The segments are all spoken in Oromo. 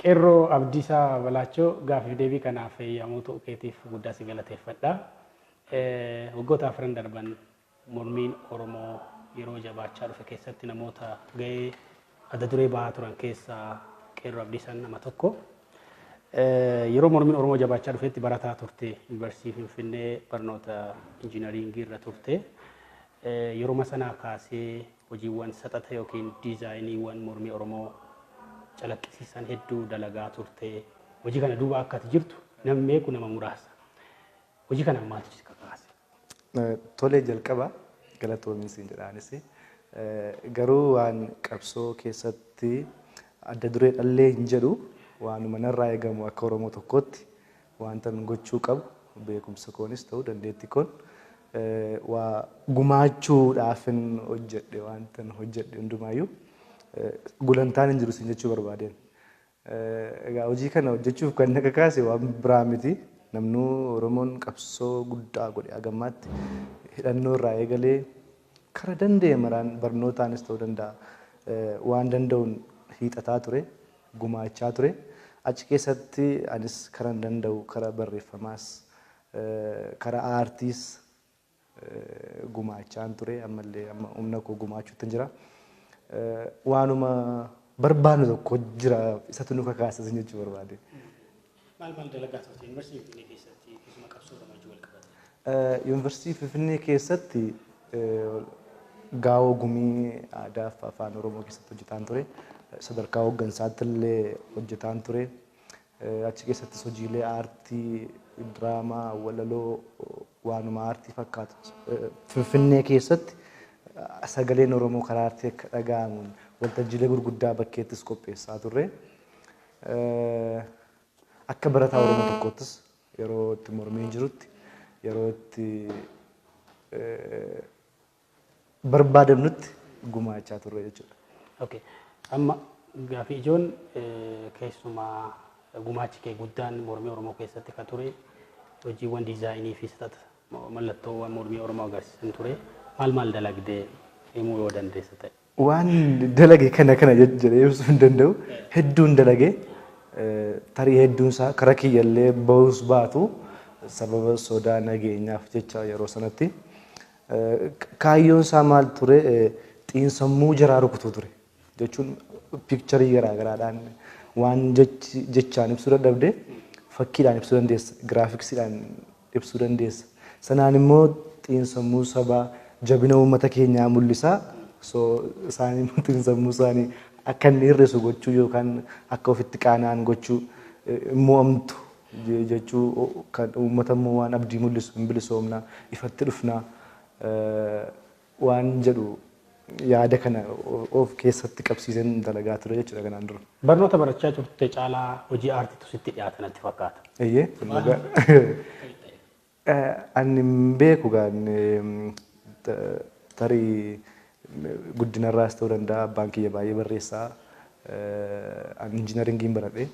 Qeerroo Abdiisaa Balaachoo, gaaffiif deebii kanaaf eeyyamuu ta'uu keetiif guddaa si galateeffadha. Waggoota afran darban mormiin Oromoo yeroo jabaachaa dhufe keessatti namoota gahee adda duree bahaa turan keessaa Qeerroo Abdiisaan nama tokko. Yeroo mormiin Oromoo jabaachaa dhufetti barataa turte, Yuunivarsiitii Finfinnee barnoota injiinaringii irra turte. Yeroo sanaa kaasee hojiiwwan saxata yookiin diizaayiniiwwan mormii Oromoo calaqqisiisan hedduu dalagaa turte. Hojii kana duuba akka ati jirtu namni beeku nama muraasa. Hojii kana maaltu si kakaase? Tolee, jalqaba galatoomin siin jedhaanis. Garuu waan qabsoo keessatti adda duree dhallee hin jedhu, waanuma narraa eegamu akka Oromoo tokkootti wanta gochuu qabu beekumsa koonis ta'uu dandeettii koon waa gumaachuudhaafin hojjedhe. Wanta hojjedhe hundumaayyuu gulantaan hin jiru siin jechuu barbaadeen. Egaa hojii kana hojjechuuf kan na kakaase waan biraa miti. Namnuu Oromoon qabsoo guddaa godhe hagammaatti, hidhannoo irraa eegalee kara danda'e maraan barnootaanis ta'uu danda'a. Waan danda'uun hiixataa ture, gumaachaa ture. Achi keessatti anis karaa danda'u karaa barreeffamaas, karaa aartiis gumaachaan ture. Ammallee amma humna koo gumaachuutti jira. Waanuma barbaannu tokko jira, isatu nu kakaasa jechuu barbaade. Maal maal dalagaa turte Yuunivarsiitii Finfinnee keessatti, keessumaa qabsoo Oromoo wajjin wal qabate? Yuunivarsiitii Finfinnee keessatti gaa'oo gumii aadaa fi afaan Oromoo keessatti hojjetaan ture. Sadarkaa hooggansaatti illee hojjetaan ture. Achi keessattis hojiilee aartii, diraamaa, walaloo, waanuma aartii fakkaatu. Finfinnee keessatti sagaleen Oromoo karaa aartii akka dhaga'amuun waltajjiilee gurguddaa bakkeettis qopheessaa turre. Akka barataa Oromoo tokkoottis yeroo itti mormiin jirutti, yeroo itti barbaadamnutti gumaachaa turre jechuudha. Okay. Amma gaaffii ijoon, keessumaa gumaachi kee guddaan mormii Oromoo keessatti kan ture hojiiwwan diizaayinii fi saxaxa mallattoowwan mormii Oromoo agarsiisan ture. Maal maal dalagdee himuu yoo dandeessa ta'e? Waan dalage kana kana jedhee ibsuu hin danda'u. Hedduun dalage. Tarii hedduun isaa karaa kiyyallee bahus baatu, sababa sodaa nageenyaaf jecha yeroo sanatti. Kaayyoon isaa maal ture? Xiinsammuu jaraa rukutuu ture. Jechuun picture garaagaraadhaan waan jechaan ibsuu dadhabde fakkiidhaan ibsuu dandeessa. Giraafiksiidhaan ibsuu dandeessa. Sanaan immoo xiinsammuu sabaa, jabina uummata keenyaa mul'isa. So isaan immoo xiinsammuu isaanii akka inni hir'isu gochuu yookaan akka ofitti qaana'an gochuu, mo'amtu jechuu, kan uummata immoo waan abdii mul'isu, hin bilisoomnaa, ifatti dhufnaa waan jedhu yaada kana of keessatti qabsiiseen dalagaa ture jechuudha kanaan dura. Barnoota barachaa turte caalaa hojii aartiitu sitti dhiyaata natti fakkaata. Eeyyee. Ani hin beeku, gaan tarii guddinarraas ta'uu danda'a, abbaan kiyya baay'ee barreessaa, ani injiinaringiin baradhe.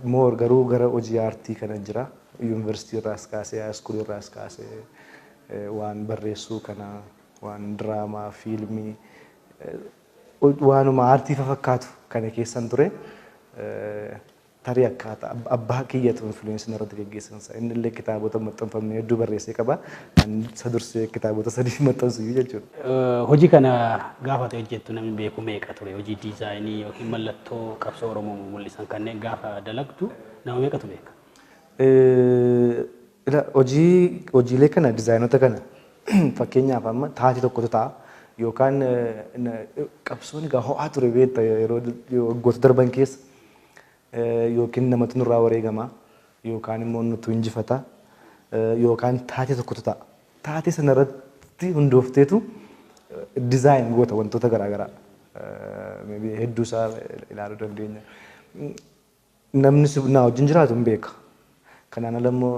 More garuu gara hojii aartii kana jira. Yuunivarsiitii irraas kaasee, high school irraas kaasee waan barreessuu kana, waan diraamaa, fiilmii, waanuma aartii fakkaatu kana keessan ture. Tarii akkaataa abbaa kiyyatu influence irratti geggeessan. Inni illee kitaabota maxxanfamne hedduu barreessee qaba. Ani isa dursee kitaabota sadii maxxansu jechuudha. Hojii kana gaafa ta'e hojjettu namni beeku meeqa ture? Hojii diizaayinii yookiin mallattoo qabsoo Oromoo mul'isan kanneen gaafa dalagdu nama meeqatu beeka? Hojiilee kana, diizaayinota kana, fakkeenyaaf amma taatee tokkotu ta'a yookaan qabsoon egaa ho'aa ture beekta yeroo waggoota darban keessa, yookiin namatu nurraa wareegama yookaan immoo nutu injifata yookaan taatee tokkotu ta'a. Taatee sanarratti hundoofteetu design goota wantoota garaagaraa. Hedduu isaa ilaaluu dandeenya. Namni na wajjin jiraatu hin beeka. Kanaan ala immoo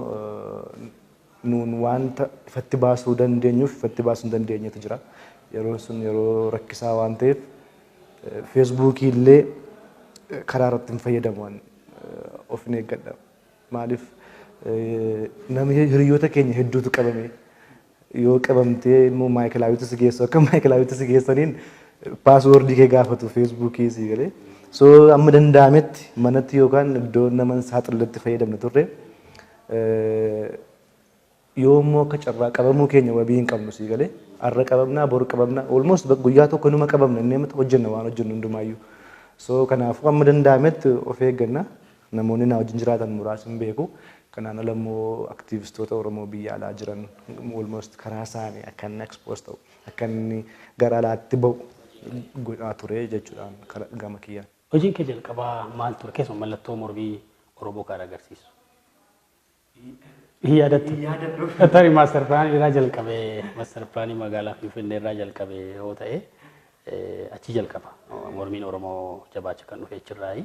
nuun wanta ifatti baasuu dandeenyuuf ifatti baasuu hin dandeenyetu jira. Yeroon sun yeroo rakkisaa waan ta'eef feesbuukii illee karaa irratti hin fayyadamu, of hin eeggadha. Maaliif, namni hiriyoota keenya hedduutu qabame, yoo qabamtee immoo maayikilaawitti si geessu, akka maayikilaawitti si geessaniin password kee gaafatu feesbuukii si galee. So amma danda'ametti manatti yookaan iddoo nama hin saaxilletti fayyadamna turre. Yoo immoo akka carraa qabamuu keenya wabii hin qabnu sii galee har'a qabamnaa boru qabamnaa almost guyyaa tokko numa qabamna inni amma hojjenna waan hojjennu hundumaayyuu. So kanaafuu amma danda'ametti of eegganna. Namoonni na wajjin jiraatan muraasni hin beeku. Kanaan ala immoo aktiivistoota Oromoo biyya alaa jiran almost karaa isaanii akka inni expose ta'u akka inni gara alaatti ba'u godhaa ture jechuudhaan gama kiyyaan. Hojiin kee jalqabaa maal ture? Keessumaa mallattoo mormii Oromoo kan agarsiisu. Hin yaadattu? Tarii master planii irraa jalqabee, master planii magaalaa Finfinnee irraa jalqabee yoo ta'e achi jalqaba. Mormiin Oromoo jabaachaa kan dhufe achirraayi.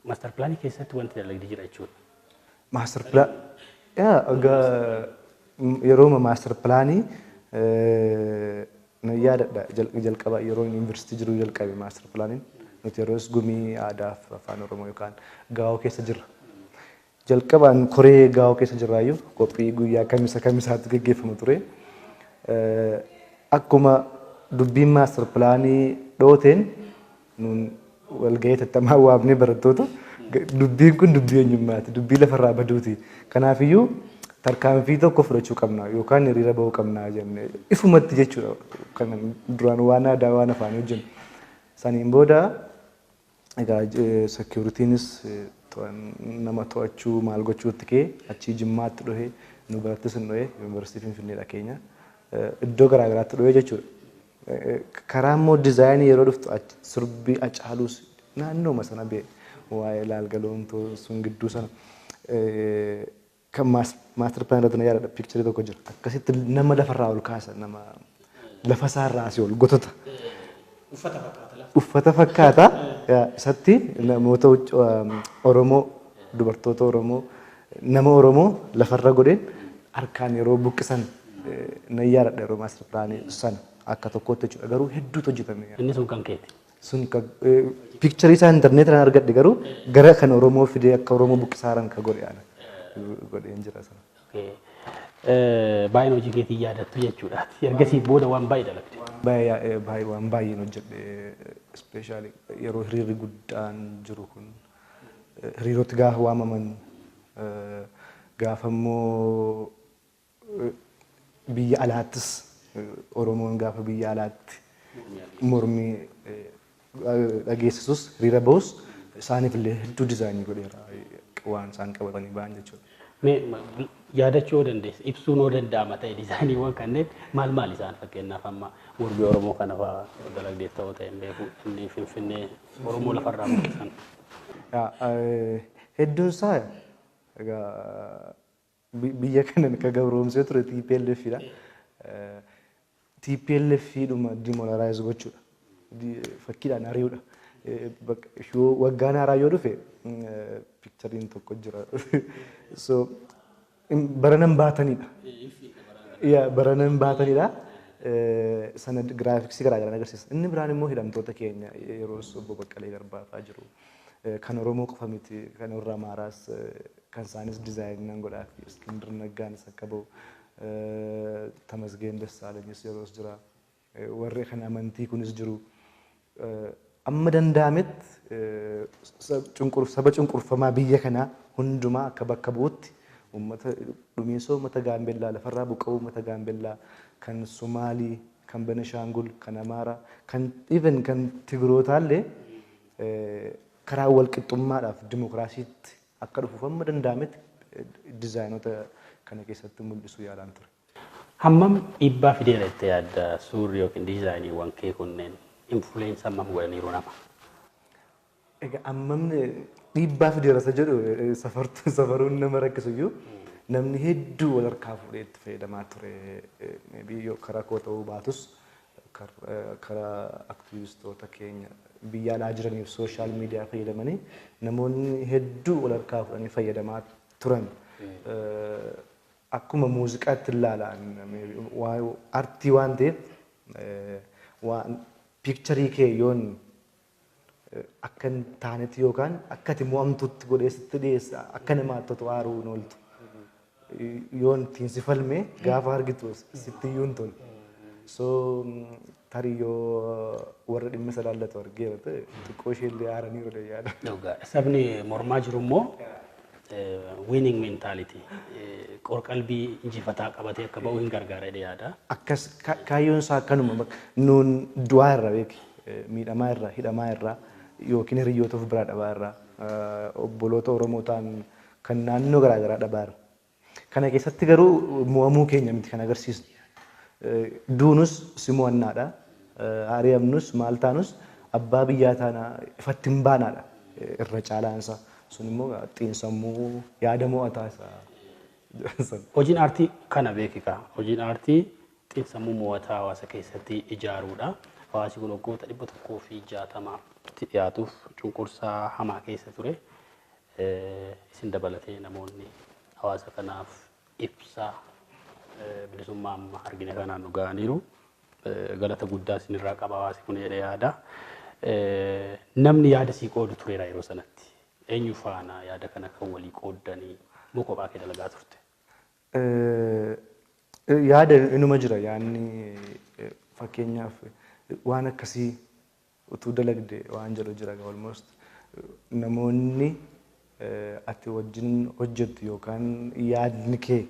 Master planii keessatti wanti dalagdi jira jechuudha. Master plan yaa yeroo master planii nan yaadadha jalqaba yeroo yuunivarsiitii jiru jalqabe master planiin nuti yeroos gumii aadaa fi afaan Oromoo yookaan gaa'oo keessa jirra. Jalqabaan koree gaa'oo keessa jirraayyuu qophii guyyaa kamisa kamisaatti gaggeeffamu ture. Akkuma dubbiin master planii dhooteen nuun walgahii tattamaa waamnee barattoota dubbiin kun dubbii eenyummaati, dubbii lafarraa baduuti. Kanaafiyyuu tarkaanfii tokko fudhachuu qabna yookaan hiriira bahuu qabna jenne ifumatti jechuudha. Kan duraan waan aadaa waan afaanii hojjennu. Saniin booda egaa securityinis nama to'achuu maal gochuutti ka'ee achii Jimmaatti dhohee nu birattis hin dhohee yuunivarsiitii Finfinneedha keenya. Iddoo garaa garaatti dhohee jechuudha. Karaa immoo designii yeroo dhuftu sirbi Hacaaluus naannooma sana ba'e waa'ee laalgaloomtoo sun gidduu sana kan master plan irratti na yaadadha picturii tokko jira. Akkasitti nama lafarraa ol kaasa nama lafa isaarraa asii ol gotota. Uffata fakkaata lafa. Uffata fakkaata. Isatti namoota Oromoo dubartoota Oromoo nama Oromoo lafarra godheen harkaan yeroo buqqisan nan yaadadha yeroo master planii sana akka tokkootti jechuudha. Garuu hedduutu hojjetame. Inni sun kan keeti. Sun picturii isaa intarneetiraan argadhe garuu gara kan Oromoo fidee akka Oromoo buqqisaaran ka godhe ana godheen jira sana. Baay'een hojii keetii yaadattu jechuudha. Ergasii booda waan baay'ee dalagde. Baay'ee waan baay'een hojjedhe especially yeroo hiriirri guddaan jiru kun hiriiroti gaafa waamaman gaafa immoo biyya alaattis Oromoon gaafa biyya alaatti mormii dhageessisus hiriira bahus isaaniif illee hedduu designii godheera waan isaan qabatanii ba'an jechuudha. Mee yaadachuu yoo dandeesse ibsuun yoo danda'ama ta'e designiiwwan kanneen maal maal isaan fakkeenyaaf amma mormii Oromoo kana fa'aa dalagdee ta'uu ta'e hin beeku inni Finfinnee Oromoo lafarraa buqqisan. Hedduun isaa egaa biyya kana kan gabroomsee ture TPLF dha. TPLF dhuma demoralize gochuudha. Fakkiidhaan ari'uudha. Waggaan haaraa yoo dhufe picturiin tokko jira. So baranan baatanidha. Baranan baatanidha. Sana graphicsii garaa garaa agarsiisa. Inni biraan immoo hidhamtoota keenya yeroo obbo Baqqalee Garbaa fa'aa jiru. Kan Oromoo qofa miti kan warra Amaaraas kan isaanis designii nan godhaa fi Iskindir Naggaanis akka bahu Tamasgeen Dassaalanyis yeroos jira. Warri kan amantii kunis jiru. Amma danda'ametti saba cunqurfamaa biyya kanaa hundumaa akka bakka bu'utti uummata dhumiinsa uummata Gaambellaa lafarraa buqqa'uu uummata Gaambellaa kan Somaalii kan Benishaangul kan Amaaraa kan even kan Tigrootaallee karaa walqixxummaadhaaf dimokiraasiitti akka dhufuuf amma danda'ametti designota kana keessatti mul'isuu yaalaan ture. Hammam dhiibbaa fideera jettee yaadda suurri yookiin designiiwwan kee kunneen influence hammam godhaniiru nama? Egaa hammam dhiibbaa fideera isa jedhu safaruun nama rakkisu iyyuu namni hedduu wal harkaa fuudhee itti fayyadamaa ture. Maybe yoo karaa koo ta'uu baatus karaa aktivistoota keenya biyya alaa jiraniif social media fayyadamanii namoonni hedduu wal harkaa fuudhanii fayyadamaa turan. Akkuma muuziqaatti ilaalan artii waan ta'eef waan picturii kee yoon akka hin taanetti yookaan akka ati mo'amtutti godhee sitti dhiyeessa akka namaatti otoo aaruu hin ooltu. Yoon ittiin si falmee gaafa argitu sitti iyyuu hin tolu. So tarii yoo warra dhimma isa laallatu argeera ta'e xiqqoo ishee illee aaraniiru yaada. Dhugaadha. Sabni mormaa jiru immoo winning mentality, qorqalbii injifataa qabatee akka ba'u hin gargaara yaada. Akkas, kaayyoon isaa akkanuma. Nuun du'aa irra beeki, miidhamaa irra, hidhamaa irra, yookiin hiriyoota of biraa dhabaa irra, obboloota Oromoo ta'an kan naannoo garaagaraa dhabaa irra. Kana keessatti garuu mo'amuu keenya miti kan agarsiisu. Duunus si mo'annaadha. Ari'amnus maal taanus abbaa biyyaa taana, ifatti hin baanaadha irra caalaan isaa. Sun immoo xiinsammuu yaada mo'ataa isaa. Hojiin aartii kana beekika. Hojiin aartii xiinsammuu mo'ataa hawaasa keessatti ijaaruudha. Hawaasi kun waggoota 160tti dhiyaatuuf cunqursaa hamaa keessa ture. Isin dabalatee namoonni hawaasa kanaaf ibsa bilisummaa amma argine kanaan nu ga'aniiru. Galata guddaa isinirraa qaba hawaasi kun jedhee yaada. Namni yaada sii qoodu tureera yeroo sanatti. Eenyu faana yaada kana kan walii qooddanii moo kophaa kee dalagaa turte? Yaada inuma jira. Yaadni fakkeenyaaf waan akkasii utuu dalagde waan jedhu jira. Almost namoonni ati wajjin hojjettu yookaan yaadni kee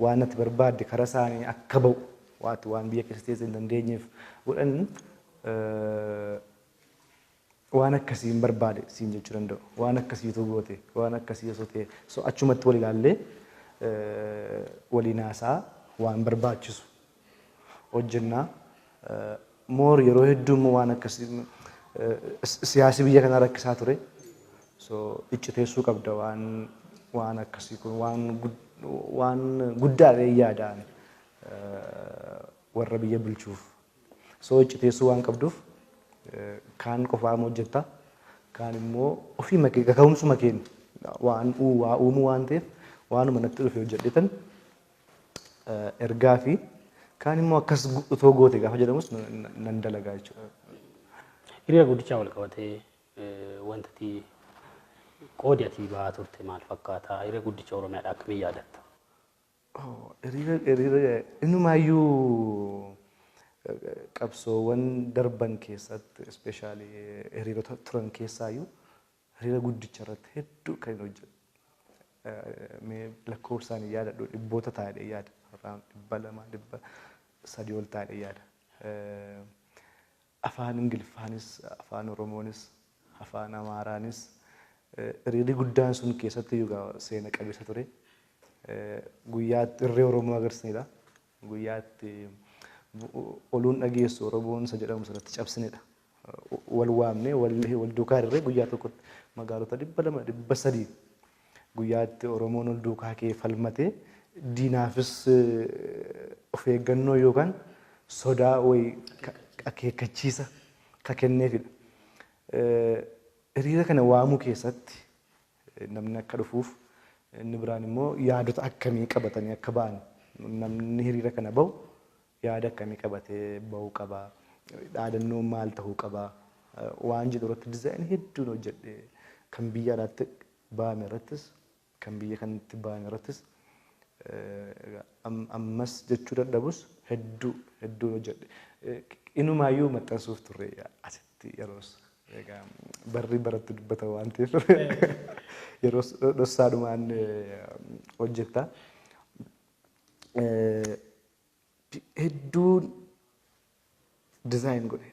waan ati barbaadde karaa isaanii akka ba'u waati waan biyya keessa teessee hin dandeenyeef godhan waan akkasii hin barbaade siin jechuu danda'u. Waan akkasii utuu goote, waan akkasii osoo ta'e, so achumatti wal ilaallee waliin haasaa waan barbaachisu hojjennaa. More yeroo hedduu immoo waan akkasii siyaasi biyya kanaa rakkisaa ture. So icciteessuu qabda. Waan akkasii kun waan guddaadha yaadaan warra biyya bulchuuf. So icciteessuu waan qabduuf kaan qofaa hojjetta, kaan immoo ofii makee kaka'umsuma keenya waan waa uumuu waan ta'eef waanuma natti dhufe hojjedhetan ergaa fi kaan immoo akkas utoo goote gaafa jedhamus nan dalagaa jechuudha. Hiriira guddichaa wal qabatee wanta ati qoodi ati ba'aa turte maal fakkaata? Hiriira guddicha Oromiyaadhaa akkamiin yaadatta? Hiriira inumaayyuu qabsoowwan darban keessatti, especially hiriirota turan keessaayyuu, hiriira guddicha irratti hedduu kan hin hojjedhu. Mee lakkoofsaan hin yaadadhu, dhibboota taa'ee yaada. 200, 300 ol taa'ee yaada. Afaan Ingiliffaanis, afaan Oromoonis, afaan Amaaraanis hiriirri guddaan sun keessatti iyyuu seena qabeessa ture. Guyyaatti irree Oromoo agarsiisanidha. Guyyaatti oluun dhageessu Oromoon isa jedhamu sanatti cabsinedha. Wal waamnee wal duukaa hiriirree guyyaa tokkotti magaalota 200, 300 guyyaatti Oromoon ol duukaa kee falmatee diinaafis of eeggannoo yookaan sodaa wayii akeekkachiisa ka kenneefidha. Hiriira kana waamuu keessatti namni akka dhufuuf, inni biraan immoo yaadota akkamii qabatanii akka ba'an, namni hiriira kana bahu yaada akkamii qabatee bahuu qaba, dhaadannoon maal ta'uu qaba waan jedhu irratti design hedduun hojjedhe. Kan biyya alaatti ba'ame irrattis, kan biyya kanatti ba'ame irrattis, ammas jechuu dadhabus hedduu hedduun hojjedhe. Inumaayyuu maxxansuuf turre asitti yeroos. Egaa barri baratti dubbata waan ta'eef yeroo dhossaadhumaan hojjetta. Hedduun design godhe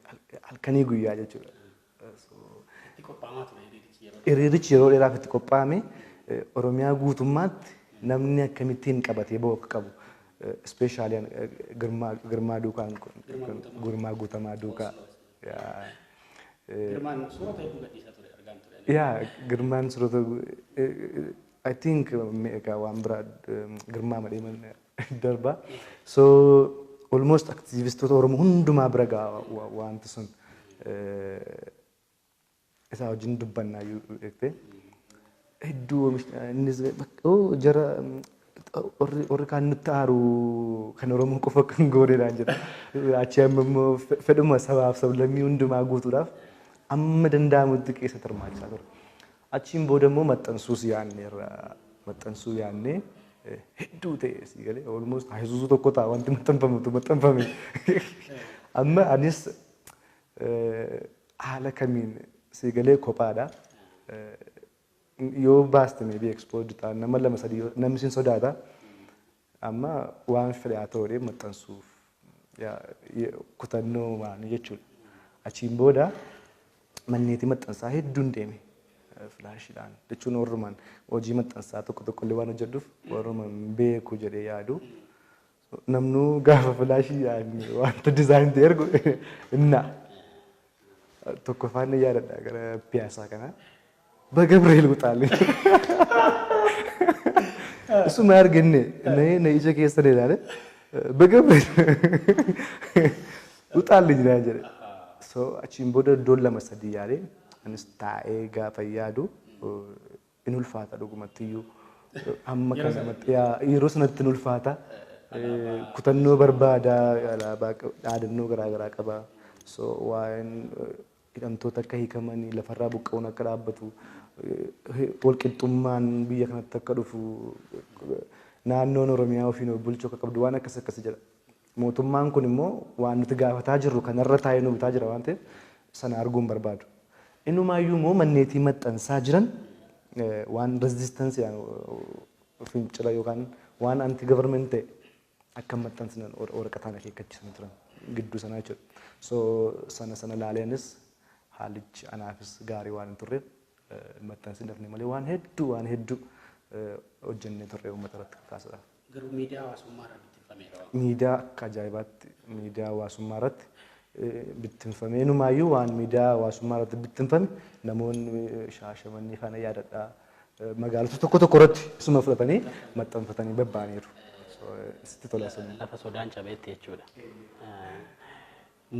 halkanii guyyaa jechuudha. Hiriirichi yeroo dheeraaf itti qophaa'ame. Oromiyaa guutummaatti namni akkamittiin qabatee bahu akka qabu, especially Girmaa duukaan, Girmaa Guutamaa duukaa. Girmaan suurota hedduu gadhiisaa ture, argaan ture. Yaa, Girmaan suurota, I think egaa waan biraa Girmaa madhee darba. So almost aktivistoota Oromoo hundumaa bira ga'a wanti sun. Isaa wajjin dubbannaa beektee. Hedduu oomishni innis jara warri kaan nutti aaru kan Oromoo qofa kan goonedhaan jedha. Achi amma immoo fedhuma sabaaf sablammii hundumaa guutuudhaaf amma danda'amutti keessa hirmaachisaa ture. Achiin booda immoo maxxansuus yaadneerra, maxxansuu yaadnee Hedduu ta'e si galee, almost Isuzu tokko ta'a wanti maxxanfamutu maxxanfame. Amma anis haala kamiin si galee kophaadha. Yoo baaste maybe exposed ta'a, nama lama sadii namni sin sodaata. Amma waan fedhe haa ta'u maxxansuuf kutannoo waan jechuudha. Achiin booda manneetii maxxansaa hedduun deeme. Filaashiidhaan jechuun warrumaan hojii maxxansaa tokko tokko illee waan hojjedhuuf warrumaan beeku jedhee yaadu. Namnuu gaafa filaashiidhaan wanta design ta'e ergu inna. Tokkoffaan ni yaadadha, gara Piyaasaa kana. Bagabreel wuxaalle. Isuma arganne na ija keessa na ilaale, "Bagabreel wuxaalle" jira jedhe. So achiin booda iddoon lama sadii yaade, anis taa'ee gaafa yaadu in ulfaata dhugumattiyyuu. Amma kana yeroo sanatti in ulfaata. Kutannoo barbaada, alaabaa dhaadannoo garaagaraa qaba. So waa'een hidhamtoota akka hiikamanii, lafarraa buqqa'uun akka dhaabbatu, walqixxummaan biyya kanatti akka dhufu, naannoon Oromiyaa ofiin of bulchuu akka qabdu, waan akkas akkasii jedha. Mootummaan kun immoo waan nuti gaafataa jirru kanarra taa'ee nu bitaa jira waan ta'eef sana arguun barbaadu. Inumaayyuu immoo manneetii maxxansaa jiran waan resistance, fincila yookaan waan anti government ta'e akka maxxansinan waraqataan akeekkachiisanii turan gidduu sanaa jechuudha. So sana sana laaleenis haalichi anaafis gaarii waan hin turreef maxxansi dafne malee waan hedduu waan hedduu hojjennee turre uummata irratti kakaasuudhaaf. Garuu miidiyaa hawaasummaa irra bittinfameera. Miidiyaa akka ajaa'ibaatti miidiyaa hawaasummaa irratti bittinfamee, inumaayyuu waan miidiyaa hawaasummaa irratti bittinfame namoonni Shaashamannii faana yaadadhaa, magaalota tokko tokko irratti isuma fudhatanii maxxanfatanii babba'aniiru. Sitti tola sun. Lafa sodaan cabeetti jechuudha.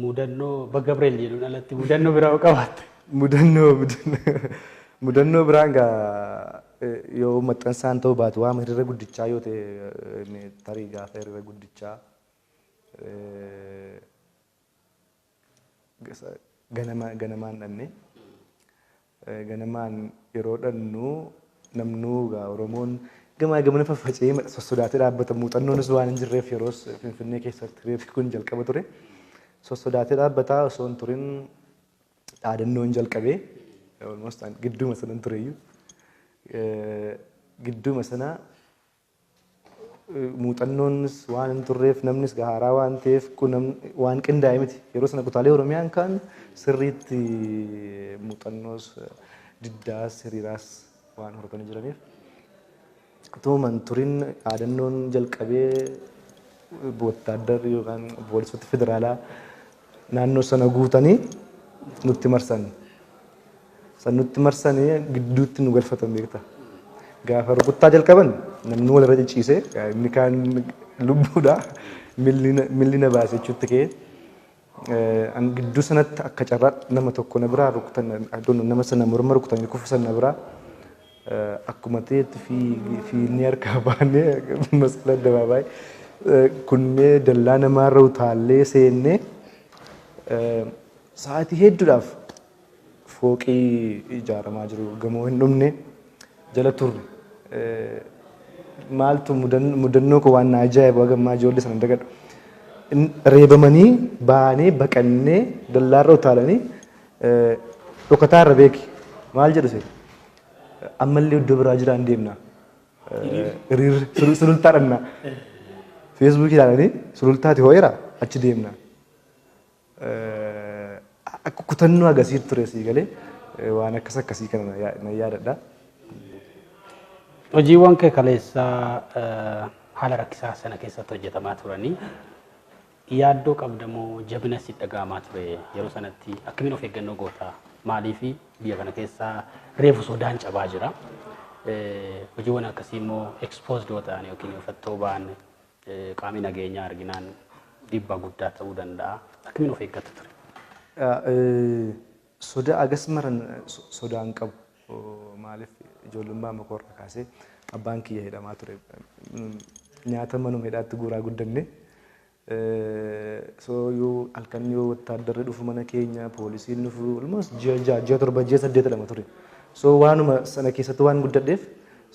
Mudannoo Bagabreel jedhuun alatti mudannoo biraa yoo qabaatte. Mudannoo biraan gaa yoo maxxansaan ta'uu baatu, waan hiriira guddichaa yoo ta'e, tarii gaafa hiriira guddichaa ganama ganamaan dhanne, ganamaan yeroo dhannu namnuu gaa Oromoon gamaa gamana faffaca'ee sossodaatee dhaabbata. Muuxannoonis waan hin jirreef yeroos Finfinnee keessatti hiriirri kun jalqaba ture. Sossodaatee dhaabbataa osoo hin turin dhaadannoon jalqabee, almost gidduuma sanan tureyyuu, gidduuma sana muuxannoonis waan hin turreef, namnis haaraa waan ta'eef, waan qindaa'e miti. Yeroo sana kutaalee Oromiyaan kaan sirriitti muuxannoos diddaas hiriiraas waan horatanii jiraniif. Utuma hin turin dhaadannoon jalqabee wottaaddarri yookaan poolisoota federaalaa naannoo sana guutanii nutti marsan. San nutti marsanii gidduutti nu galfatan, beektaa. Gaafa rukuttaa jalqaban namni walirra cicciise, inni kaan lubbuudha milli na baase jechuutti ka'ee. An gidduu sanatti akka carraa nama tokko na biraa rukutan, nama sana morma rukutanii kuffisan na biraa, akkuma ta'etti fiinnee harkaa baanee Masqala Addabaabaayii kunnee dallaa namaarra utaallee seennee sa'aatii hedduudhaaf fooqii ijaaramaa jiru gamoo hin dhumne jala turre. Maaltu mudannoo koo waan na ajaa'ibu hagammaa ijoollee sana dagadhu. Reebamanii baanee baqannee dallaarra utaalanii dhokataa irra, beeki maal jedhu see, ammallee iddoo biraa jiraan deemna. Hiriirri Sulultaa dhanna. Feesbuukii ilaalanii Sulultaati ho'eera, achi deemna. Akka kutannoo agarsiisu ture sii galee, waan akkas akkasii kana na yaadadha. Hojiiwwan kee kaleessaa haala rakkisaa sana keessatti hojjetamaa turanii yaaddoo qabdamoo jabina si dhaga'amaa ture? Yeroo sanatti akkamiin of eeggannoo goota? Maaliifi biyya kana keessaa reefu sodaan cabaa jira. Hojiiwwan akkasii immoo exposed yoo ta'an yookiin ufattoo ba'an qaamni nageenyaa arginaan dhiibbaa guddaa ta'uu danda'a. Akkamiin of eeggatu ture? Soda agas maran sodaan qabu. Maaliif, ijoollummaa makoorraa kaasee abbaan kiyya hidhamaa ture. Nyaata manuma hidhaatti guuraa guddanne. So yoo halkan yoo wattaaddarri dhufu mana keenya, poolisiin dhufu, almost ji'a 6, ji'a 7, ji'a 8 lama ture. So waanuma sana keessatti waan guddadheef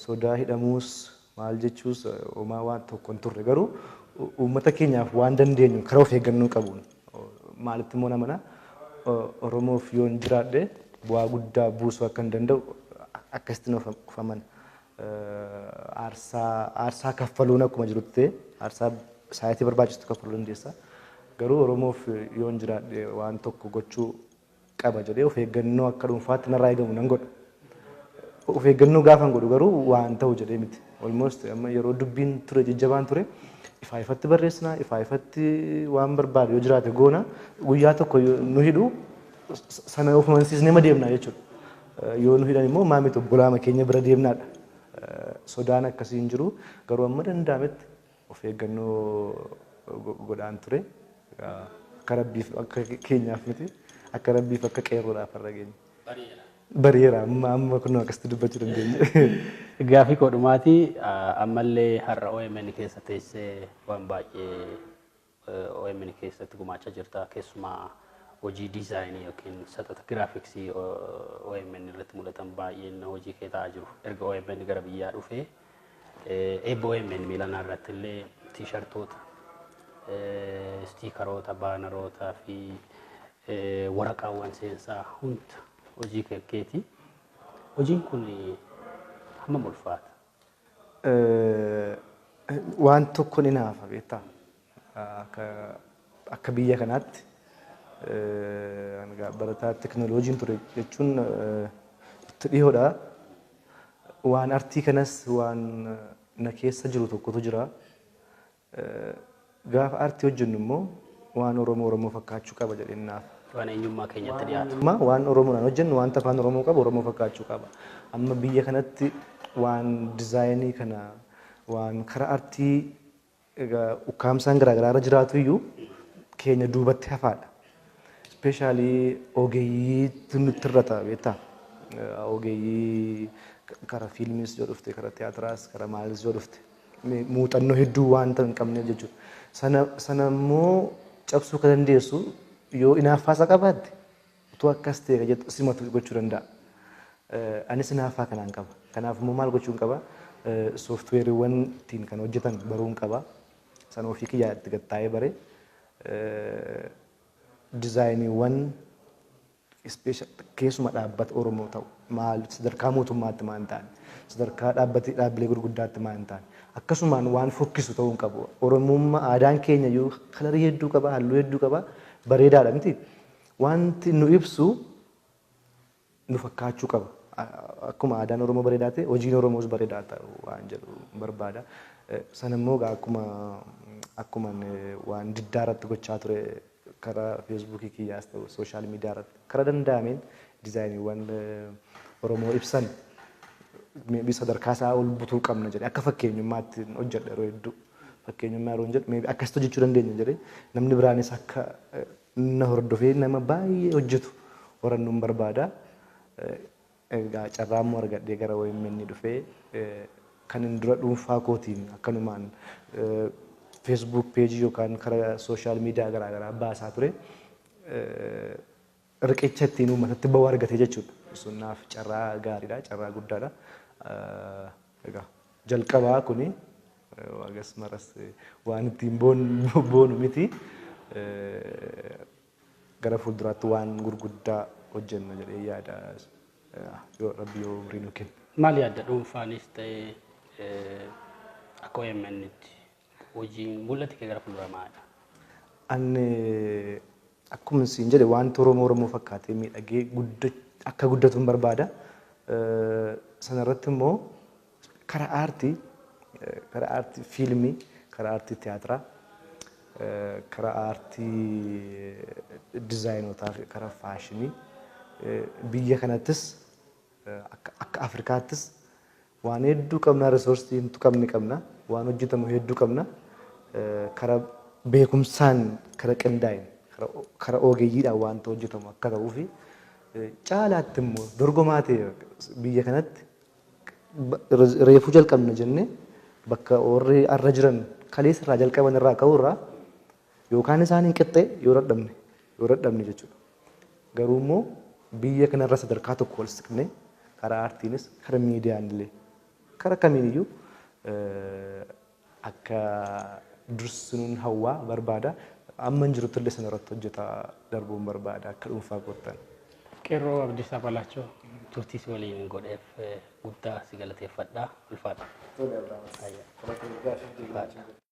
sodaa hidhamuus Maal jechuus homaa waan tokko hin turre, garuu uummata keenyaaf waan dandeenyu karaa of eeggannoo qabuun, maalitti immoo namana Oromoof yoon jiraadhe bu'aa guddaa buusuu akka hin danda'u akkasitti of amana. Aarsaa kaffaluun akkuma jirutti ta'e, aarsaa saayitii barbaachistu kaffaluu dandeessa. Garuu Oromoof yoon jiraadhe waan tokko gochuu qaba jedhee of eeggannoo akka dhuunfaatti narraa eegamu nan godha. Of eeggannoo gaafan godhu garuu waan ta'u jedhee miti. Almost amma yeroo dubbiin ture jajjabaan ture, ifaa ifatti barreessina, ifaa ifatti waan barbaadu yoo jiraate goona, guyyaa tokko nu hidhu sana of amansiisnee ma deemna jechuudha. Yoo nu hidhan immoo maamiti, obbolaama keenya bira deemnaadha. Sodaan akkasii hin jiru, garuu amma danda'ametti of eeggannoo godhaan ture. Akka rabbiif akka keenyaaf miti, akka rabbiif akka qeerroodhaaf har'a geenye. Bareera, amma amma kun akkasitti dubbachuu dandeenya. Gaaffii koo dhumaati, ammallee har'a OMN keessa teessee waan baay'ee OMN keessatti gumaachaa jirta, keessumaa hojii diizaayinii yookiin saxaxa giraafiksii OMN irratti mul'atan baay'een hojii kee ta'aa jiru. Erga OMN gara biyyaa dhufee eebba OMN miilanaa irratti illee tiishartoota, istiikaroota, baanaroota fi waraqaawwan seensaa hunda hojii keeti. Hojiin kun hammam ulfaata? Waan tokko ni naafa beektaa? Akka biyya kanaatti barataa teknooloojiin ture jechuun itti dhiyoodha. Waan artii kanas waan na keessa jiru tokkotu jira. Gaafa artii hojjennu immoo waan Oromoo Oromoo fakkaachuu qaba jedheen naafa. Waan eenyummaa keenyatti dhiyaatu. Waan Oromoodhaan hojjennu, wanta afaan Oromoo qabu Oromoo fakkaachuu qaba. Amma biyya kanatti waan diizaayinii kana, waan karaa artii ukkaamsaan garaagaraa irra jiraatu iyyuu keenya duubatti hafaadha. Especially ogeeyyiitu nutti irrata beektaa? Ogeeyyii karaa fiilmiis yoo dhufte, karaa tiyaatiraas, karaa maalis yoo dhufte, muuxannoo hedduu waan hin qabneef jechuudha. Sana immoo cabsuu kan dandeessu yoo inaaffaa qabaatte, utuu akkas ta'e jettu simatu gochuu danda'a. Anis inaaffaa kanaan qaba. Kanaaf immoo maal gochuun qaba? Sooftiweeriiwwan ittiin kan hojjetan baruun qaba. Sana ofii kiyyaa itti gattaa'ee bare. Dizaayiniiwwan keessuma dhaabbata Oromoo ta'u, maal sadarkaa mootummaatti maal hin taane, sadarkaa dhaabbilee gurguddaatti maal hin taane, akkasumaan waan fokkisu ta'uu hin qabu. Oromummaa aadaan keenya iyyuu kalarii hedduu qaba, halluu hedduu qaba, bareedaadha miti. Wanti nu ibsu nu fakkaachuu qaba. Akkuma aadaan Oromoo bareedaa ta'e, hojiin Oromoos bareedaa ta'u waan jedhu barbaada. Sana immoo akkuma akkuma waan diddaa irratti gochaa ture, karaa feesbuukii kiyyaas ta'u social media irratti karaa danda'ameen dizaayiniiwwan Oromoo ibsan maybe sadarkaa isaa ol butuu qabna jedhee akka fakkeenyummaatti hojjedha yeroo hedduu. Fakkeenyummaa yeroo jedhu maybe akkasitti hojjechuu dandeenya jedhee namni biraanis akka na hordofee nama baay'ee hojjetu horannuun barbaada. Egaa carraa immoo argadhee gara OMN dhufee, kan inni dura dhuunfaa kootiin akkanumaan Facebook peejii yookaan karaa social media garaagaraa baasaa ture, riqicha ittiin uummatatti bahu argate jechuudha. Sun naaf carraa gaariidha, carraa guddaadha. Egaa jalqabaa kuni agas maras waan ittiin boonu miti. Gara fuulduraatti waan gurguddaa hojjenna jedhee yaada, yoo Rabbi yoo umrii nu kenne. Maal yaadda, dhuunfaanis ta'ee akka OMN'tti hojiin mul'ati kee gara fuulduraa maalidha? Ani akkuma siin jedhe, wanti Oromoo Oromoo fakkaatee miidhagee akka guddatu hin barbaada. Sanarratti immoo karaa aartii fiilmii, karaa aartii tiyaatiraa, karaa aartii dizaayinotaa fi karaa faashinii biyya kanattis akka Afrikaattis waan hedduu qabna, resource hedduu qabni qabna, waan hojjetamu hedduu qabna. Karaa beekumsaan, karaa qindaa'een, karaa ogeeyyiidhaan wanta hojjetamu akka ta'uu fi caalaatti immoo dorgomaa ta'e biyya kanatti reefuu jalqabna jennee bakka warri arra jiran kaleessa irraa jalqaban irraa ka'uu irraa yookaan isaan hin qixxee yoo dadhabne jechuudha. Garuu immoo biyya kanarra sadarkaa tokko ol siqnee karaa aartiinis, karaa miidiyaan illee, karaa kamiiniyyuu Akka dursinuun hawwaa barbaada. Amma hin jirutti illee sana irratti hojjetaa darbuun barbaada akka dhuunfaa kootan. Qeerroo Abdiisaa Balaachoo, turtii si waliin godheef guddaa si galateeffadha. Ulfaadha. Tole, Abrahaam.